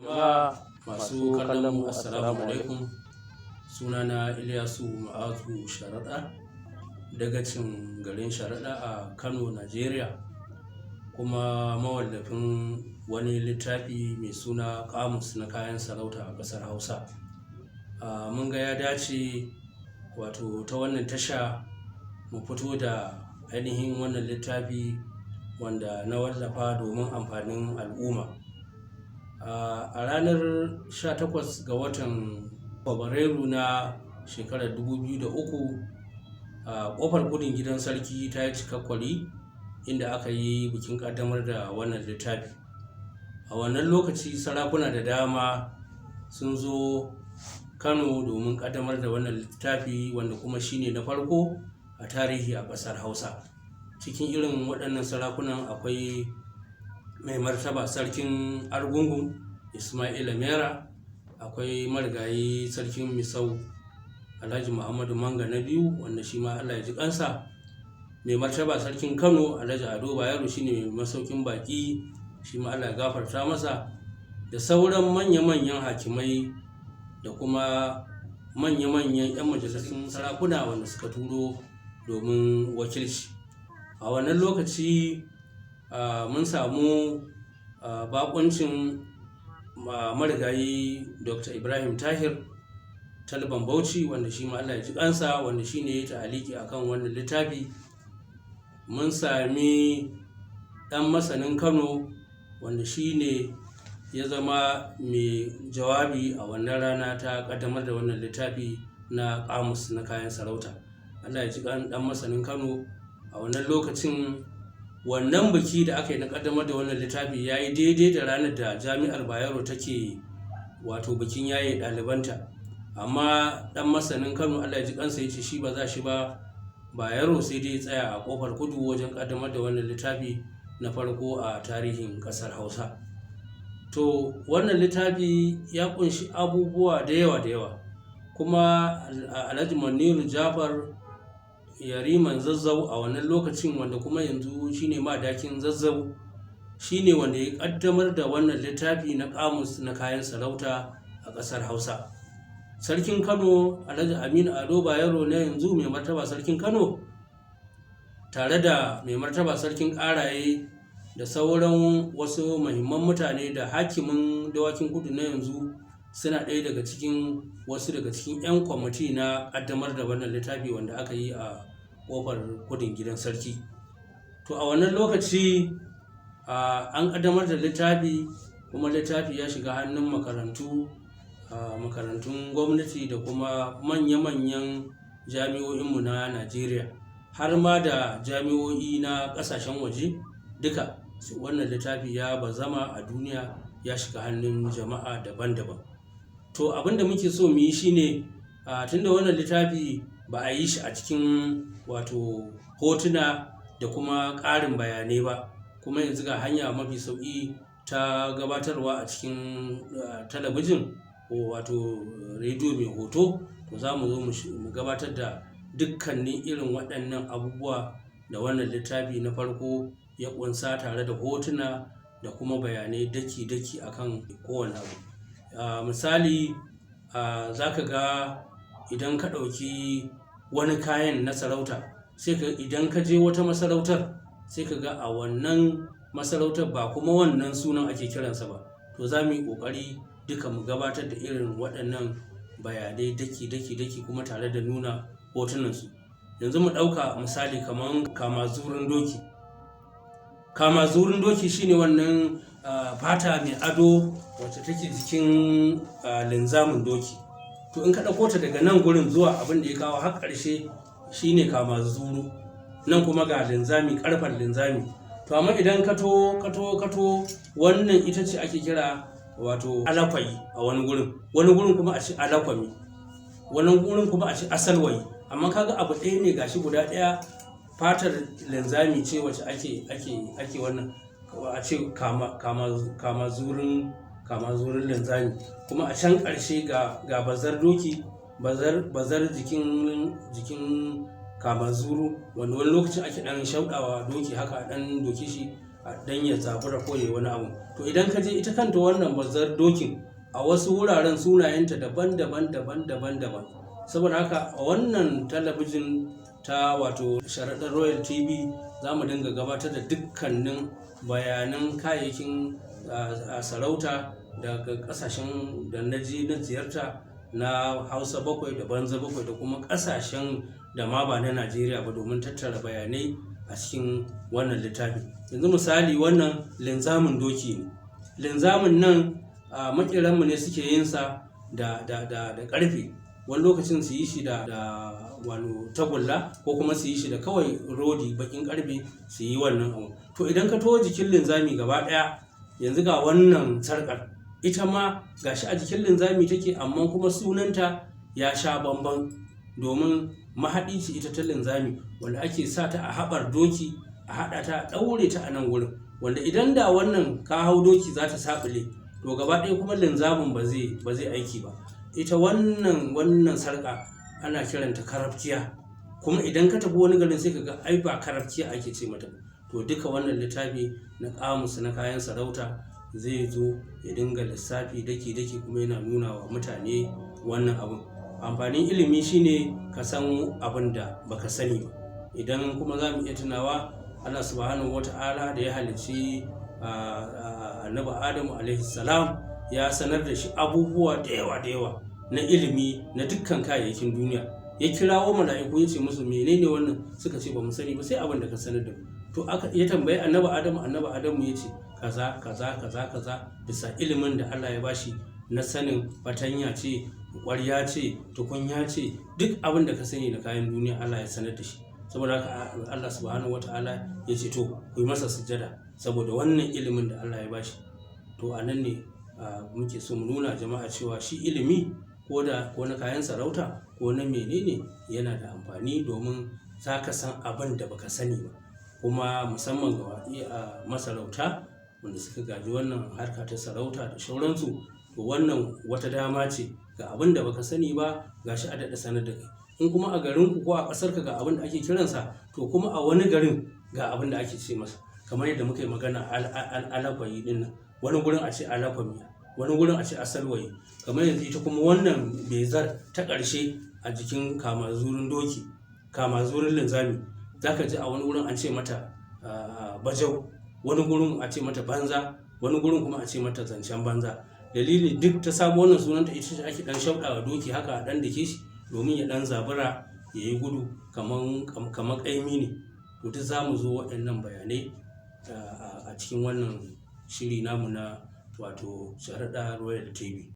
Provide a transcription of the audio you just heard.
Jama'a masu kallon mu, assalamu alaikum. Sunana Ilyasu Ma'azu Sharaɗa, dagacin garin Sharaɗa a Kano, Najeriya, kuma mawallafin wani littafi mai suna Kamus na kayan sarauta a ƙasar Hausa. Mun ga ya dace, wato ta wannan tasha, mu fito da ainihin wannan littafi wanda na wallafa domin amfanin al'umma. A ranar 18 ga watan Fabrairu na shekarar 2003, a kofar kudin gidan sarki ta yi cikakkwari, inda aka yi bikin kaddamar da wannan littafi. A wannan lokaci sarakuna da dama sun zo Kano domin kaddamar da wannan littafi, wanda kuma shine na farko a tarihi a ƙasar Hausa. Cikin irin waɗannan sarakunan akwai mai martaba Sarkin Argungun Ismaila Mera, akwai marigayi Sarkin Misau Alhaji Muhammadu Manga na biyu, wanda shi ma Allah ya ji kansa, mai martaba Sarkin Kano Alhaji Ado Bayero, shine mai masaukin baki, shi ma Allah ya gafarta masa, da sauran manya-manyan hakimai da kuma manya-manyan 'yan majalisun sarakuna wanda suka turo domin wakilci. A wannan lokaci mun samu bakuncin marigayi Dr. Ibrahim Tahir Talban Bauchi, wanda shi ma Allah ya ji kansa, wanda shi ne ya ta'aliki akan wannan littafi. Mun sami ɗan masanin Kano, wanda shi ne ya zama mai jawabi a wannan rana ta ƙaddamar da wannan littafi na Kamus na kayan sarauta. Allah ya ji kan ɗan masanin Kano. A wannan lokacin, wannan biki da aka yi na ƙaddamar da wannan littafi ya yi daidai da ranar da Jami'ar Bayero take wato bikin yaye ɗalibanta, amma ɗan masanin Kano, Allah ya ji kansa, ya ce shi ba za shi ba Bayero, sai dai tsaya a kofar kudu wajen ƙaddamar da wannan littafi na farko a tarihin ƙasar Hausa. To, wannan littafi ya kunshi abubuwa da yawa da yawa, kuma Alhaji Maniru Jafar, Yariman Zazzau a wannan lokacin, wanda kuma yanzu shine Madakin Zazzau, shine wanda ya kaddamar da wannan littafi na Kamus na kayan sarauta a ƙasar Hausa. Sarkin Kano Alhaji Aminu Ado Bayero na yanzu, mai martaba Sarkin Kano, tare da mai martaba Sarkin Ƙaraye da sauran wasu muhimman mutane da hakimin Dawakin Kudu na yanzu, suna ɗaya daga cikin wasu daga cikin 'yan kwamiti na ƙaddamar da wannan littafi wanda aka yi a ƙofar kudin gidan sarki. To, a wannan lokaci an ƙaddamar da littafi, kuma littafi ya shiga hannun makarantu, makarantun gwamnati da kuma manya-manyan jami'o'inmu na Najeriya, har ma da jami'o'i na ƙasashen waje duka. Wannan littafi ya bazama a duniya, ya shiga hannun jama'a daban-daban. To, abin da muke so mu yi shine, tunda wannan littafi ba a yi shi a cikin wato hotuna da kuma ƙarin bayanai ba, kuma yanzu ga hanya mafi sauƙi ta gabatarwa a cikin talabijin ko wato rediyo mai hoto, to za mu zo mu gabatar da dukkanin irin waɗannan abubuwa da wannan littafi na farko ya ƙunsa, tare da hotuna da kuma bayanai daki-daki akan kowane abu. Misali, za ka ga idan ka ɗauki wani kayan na sarauta, sai ka idan ka je wata masarautar, sai ka ga a wannan masarautar ba kuma wannan sunan ake kiransa ba. To, za mu yi ƙoƙari duka mu gabatar da irin waɗannan bayanai daki-daki daki, kuma tare da nuna hotunansu. Yanzu mu ɗauka misali kamar kama zurin doki. Kama zurin doki shine wannan fata mai ado wacce take jikin linzamin doki. To, in ka ɗauko ta daga nan gurin zuwa abin da ya kawo har ƙarshe, shine kama zuru. Nan kuma ga linzami, ƙarfen linzami. To amma idan ka to ka to ka to, wannan ita ce ake kira wato alakwayi a wani gurin, wani gurin kuma a ce alakwami, wani gurin kuma a ce asalwayi. Amma kaga abu ɗaya ne gashi guda ɗaya, fatar linzami ce wacce ake wannan, a ce kama zurin linzami. Kuma a can ƙarshe ga bazar doki, bazar jikin kama zuru, wanda wani lokacin ake ɗan shauɗawa doki haka, a ɗan doke shi a ɗan ya zabura ko yayi wani abu. To idan ka je ita kanta wannan bazar dokin, a wasu wuraren sunayenta daban daban daban daban daban. Saboda haka a wannan talabijin ta wato Sharaɗa Royal TV za mu dinga gabatar da dukkanin bayanan kayayyakin sarauta daga ƙasashen da na je na ziyarta na Hausa bakwai da Banza bakwai da kuma ƙasashen da ma ba na Najeriya ba, domin tattara bayanai a cikin wannan littafi. Yanzu misali, wannan linzamin doki ne. Linzamin nan maƙeranmu ne suke yin sa da ƙarfe. Wani lokacin su yi shi da wani tagulla, ko kuma su yi shi da kawai rodi, baƙin ƙarfe, su yi wannan abu. To idan ka taho jikin linzami gaba ɗaya, yanzu ga wannan sarƙar, ita ma gashi a jikin linzami take, amma kuma sunanta ya sha bamban, domin mahaɗi ce ita ta linzami wanda ake sa ta a haɓar doki, a haɗa ta, a ɗaure ta a nan wurin, wanda idan da wannan ka hau doki za ta saɓule, to gaba ɗaya kuma linzamin ba zai aiki ba. Ita wannan sarƙa ana kiranta karafkiya. Kuma idan ka tafi wani garin sai ka ga ai ba karafkiya ake ce mata ba. To duka wannan littafi na ƙamus na kayan sarauta zai zo ya dinga lissafi daki daki, kuma yana nuna wa mutane wannan abun. Amfanin ilimi shine ka san abin da baka sani ba. Idan kuma za mu iya tunawa, Allah Subhanahu wata'ala da ya halicci Annabi Adamu alaihi salam, ya sanar da shi abubuwa da yawa da yawa na ilimi na dukkan kayayyakin duniya. Ya kirawo mala'iku, ya ce musu, "Menene wannan?" Suka ce, "Ba mu sani ba sai abin da ka sanar da mu." To aka ya tambayi Annabi Adamu, Annabi Adamu ya ce kaza kaza kaza kaza, bisa ilimin da Allah ya bashi na sanin fatanya ce, ƙwarya ce, tukunya ce, duk abin da ka sani na kayan duniya Allah ya sanar da shi. Saboda haka Allah Subhanahu wata'ala ya ce, "To ku yi masa sujjada," saboda wannan ilimin da Allah ya bashi. To a nan ne muke so mu nuna jama'a cewa shi ilimi, ko da ko na kayan sarauta ko na menene, yana da amfani, domin za ka san abin da baka sani ba. Kuma musamman ga masarauta wanda suka gaji wannan harka ta sarauta da sauransu, to wannan wata dama ce, ga abin da baka sani ba gashi a daɗa sanar da kai. In kuma a garinku ko a ƙasarka ga abin da ake kiransa, to kuma a wani garin ga abin da ake ce masa. Kamar yadda muka yi magana alakwayi ɗin nan, wani gurin a ce alakwami, wani gurin a ce asalwayi. Kamar yanzu ita kuma wannan bezar ta ƙarshe a jikin kamazurin doki, kamazurin linzami, za ka ji a wani wurin an ce mata bajau, wani gurin a ce mata banza, wani gurin kuma a ce mata zancen banza. Dalili duk ta samu wannan sunanta, ita ce ake dan shauɗawa doki haka, a dan dake shi domin ya dan zabura ya yi gudu, kamar ƙaimi ne. To duk za mu zo waɗannan bayanai a cikin wannan shiri namu na wato Sharaɗa Royal TV.